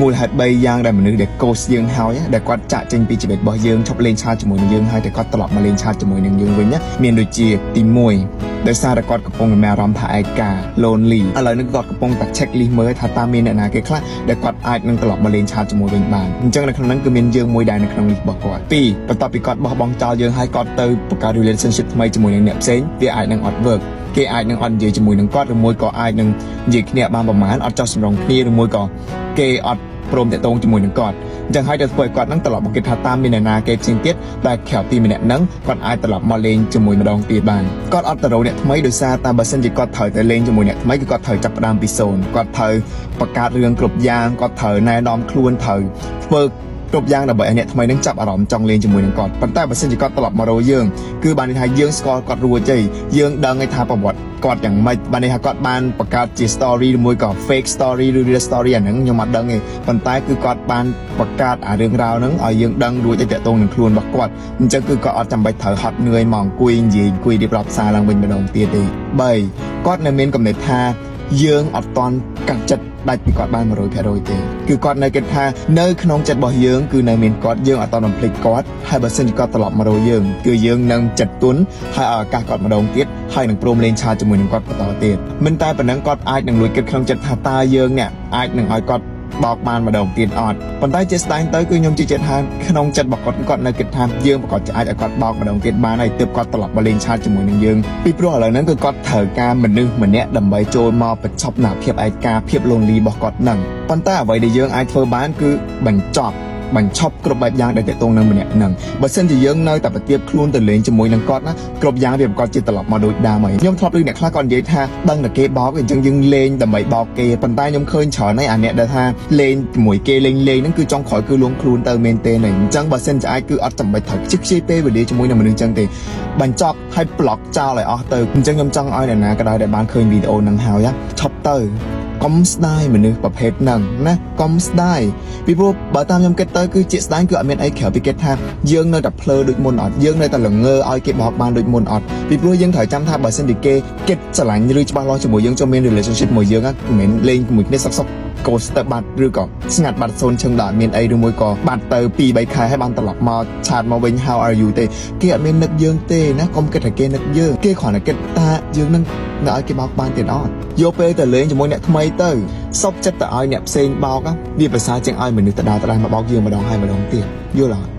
មូលហេតុ3យ៉ាងដែលមនុស្សដែល ghost យើងហើយដែលគាត់ចាក់ចេញពីជីវិតរបស់យើងឈប់លេង chat ជាមួយនឹងយើងហើយតែគាត់ត្រឡប់មកលេង chat ជាមួយនឹងយើងវិញណាមានដូចជាទី1ដោយសារតែគាត់កំពុងមានអារម្មណ៍ថាឯកា lonely ឥឡូវនេះគាត់កំពុងតែ check list មើលថាតើមានអ្នកណាគេខ្លះដែលគាត់អាចនឹងត្រឡប់មកលេង chat ជាមួយវិញបានអញ្ចឹងនៅក្នុងហ្នឹងគឺមានយើងមួយដែរនៅក្នុង list របស់គាត់ពីរបន្ទាប់ពីគាត់បោះបង់ចោលយើងហើយគាត់ទៅបង្កើត relationship ថ្មីជាមួយនឹងអ្នកផ្សេងវាអាចនឹងអត់ work គេអាចនឹងអត់និយាយជាមួយនឹងគាត់ឬមួយក៏អាចនឹងនិយាយគ្នាបានប្រហែលអត់ចោះសម្រងគ្នាឬមួយក៏គេអត់ព្រមតាក់ទងជាមួយនឹងគាត់អញ្ចឹងហើយទៅធ្វើឲ្យគាត់នឹងត្រឡប់មកគិតថាតាមមានអ្នកណាគេផ្សេងទៀតដែលក្រៅពីម្នាក់ហ្នឹងគាត់អាចត្រឡប់មកលេងជាមួយម្ដងទៀតបានគាត់អត់ទៅរកអ្នកថ្មីដោយសារតែបើសិនជាគាត់ត្រូវទៅលេងជាមួយអ្នកថ្មីគឺគាត់ត្រូវចាប់ផ្ដើមពីសូន្យគាត់ត្រូវបង្កើតរឿងគ្រប់យ៉ាងគាត់ត្រូវណែនាំខ្លួនត្រូវធ្វើគ្រប់យ៉ាងដើម្បីឲ្យអ្នកថ្មីនឹងចាប់អារម្មណ៍ចង់លេងជាមួយនឹងគាត់ប៉ុន្តែបើសិនជាគាត់ត្រឡប់មករកយើងគឺបានន័យថាយើងស្គាល់គាត់រួចហើយយើងដឹងហើយថាប្រវត្តិគាត់យ៉ាងម៉េចបានន័យថាគាត់បានបង្កើតជា story ឬមួយក៏ fake story ឬ real story អាហ្នឹងខ្ញុំអត់ដឹងទេប៉ុន្តែគឺគាត់បានបង្កើតអារឿងរ៉ាវហ្នឹងឲ្យយើងដឹងរួចឲ្យតាក់ទងនឹងខ្លួនរបស់គាត់អញ្ចឹងគឺគាត់អត់ចាំបាច់ត្រូវហត់នឿយមកអង្គុយនិយាយអង្គុយរៀបរាប់សារឡើងវិញម្ដងទៀតទេ3គាត់នៅមានកំណត់ថាយើងអត់តន់កាត់ចិត្តដាច់ពីគាត់បាន100%ទេគឺគាត់នៅគិតថានៅក្នុងចិត្តរបស់យើងគឺនៅមានគាត់យើងអត់តន់បំភ្លេចគាត់ហើយបើសិនជាគាត់ត្រឡប់មករកយើងគឺយើងនឹងចិត្តទន់ហើយឲ្យឱកាសគាត់ម្ដងទៀតហើយនឹងព្រមលេង chat ជាមួយនឹងគាត់បន្តទៀតមិនតែប៉ុណ្ណឹងគាត់អាចនឹងលួចគិតក្នុងចិត្តថាតើយើងអ្នកអាចនឹងឲ្យគាត់បោកបានម្ដងទៀតអត់ប៉ុន្តែជាស្ដែងទៅគឺខ្ញុំជឿជាក់ថាក្នុងចិត្តរបស់គាត់គាត់នៅគិតថាយើងប្រកាសជាអាចឲ្យគាត់បោកម្ដងទៀតបានហើយទើបគាត់ត្រឡប់មកលេង chat ជាមួយនឹងយើងពីព្រោះឥឡូវហ្នឹងគឺគាត់ត្រូវការមនុស្សម្នាក់ដើម្បីចូលមកបញ្ចប់នូវភាពឯកាភាព lonely របស់គាត់ហ្នឹងប៉ុន្តែអ្វីដែលយើងអាចធ្វើបានគឺបញ្ចប់ បញ្ឈប់គ្រប់បែបយ៉ាងដែលតាក់ទងនឹងម្នាក់ហ្នឹងបើសិនជាយើងនៅតែប្រទៀបខ្លួនទៅលេងជាមួយនឹងគាត់ណាគ្រប់យ៉ាងវាប្រកាសជាត្រឡប់មកដូចដើមហើយខ្ញុំធ្លាប់ឮអ្នកខ្លះគាត់និយាយថាដឹងតែគេបោកអញ្ចឹងយើងលេងដើម្បីបោកគេប៉ុន្តែខ្ញុំឃើញច្រើនហើយអាអ្នកដែលថាលេងជាមួយគេលេងលេងហ្នឹងគឺចង់ក្រោយគឺលួងខ្លួនទៅមែនទេអញ្ចឹងបើសិនជាអាចគឺអត់ចាំបាច់ត្រូវខ្ជិះខ្ជាយពេលវេលាជាមួយនឹងមនុស្សអញ្ចឹងទេបញ្ចប់ហើយប្លុកចោលឲ្យអស់ទៅអញ្ចឹងខ្ញុំចង់ឲ្យអ្នកណាក៏ដោយដែលបានឃើញវីដេអូហ្នឹងហើយឈប់ទៅកុំស្ដាយមនុស្សប្រភេទហ្នឹងណាកុំស្ដាយពីព្រោះបើតាមខ្ញុំគិតទៅគឺជាក់ស្ដែងគឺអត់មានអីក្រៅពីគិតថាយើងនៅតែភ្លើដូចមុនអត់យើងនៅតែល្ងើឲ្យគេបោកបានដូចមុនអត់ពីព្រោះយើងត្រូវចាំថាបើសិនជាគេគិតស្រឡាញ់ឬច្បាស់លាស់ជាមួយយើងចូលមាន relationship មួយយើងមិនមែនលេងជាមួយគ្នាសុកសុក ghost ទៅបាត់ឬក៏ស្ងាត់បាត់សូន្យឈឹងដល់អត់មានអីឬមួយក៏បាត់ទៅ2 3ខែហើយបានត្រឡប់មក chat មកវិញ how are you ទេគេអត់មាននឹកយើងទេណាកុំគិតថាគេនឹកយើងគេគ្រាន់តែគិតថាយើងនឹងនៅឲ្យគេបោកបានទៀតអត់យកពេលទៅលេងជាមួយអ្នកថ្មីទៅសុបចិត្តទៅឲ្យអ្នកផ្សេងបោកវាប្រសើរជាងឲ្យមនុស្សដដែលដដែលមកបោកយើងម្ដងហើយម្ដងទៀតយល់អត់?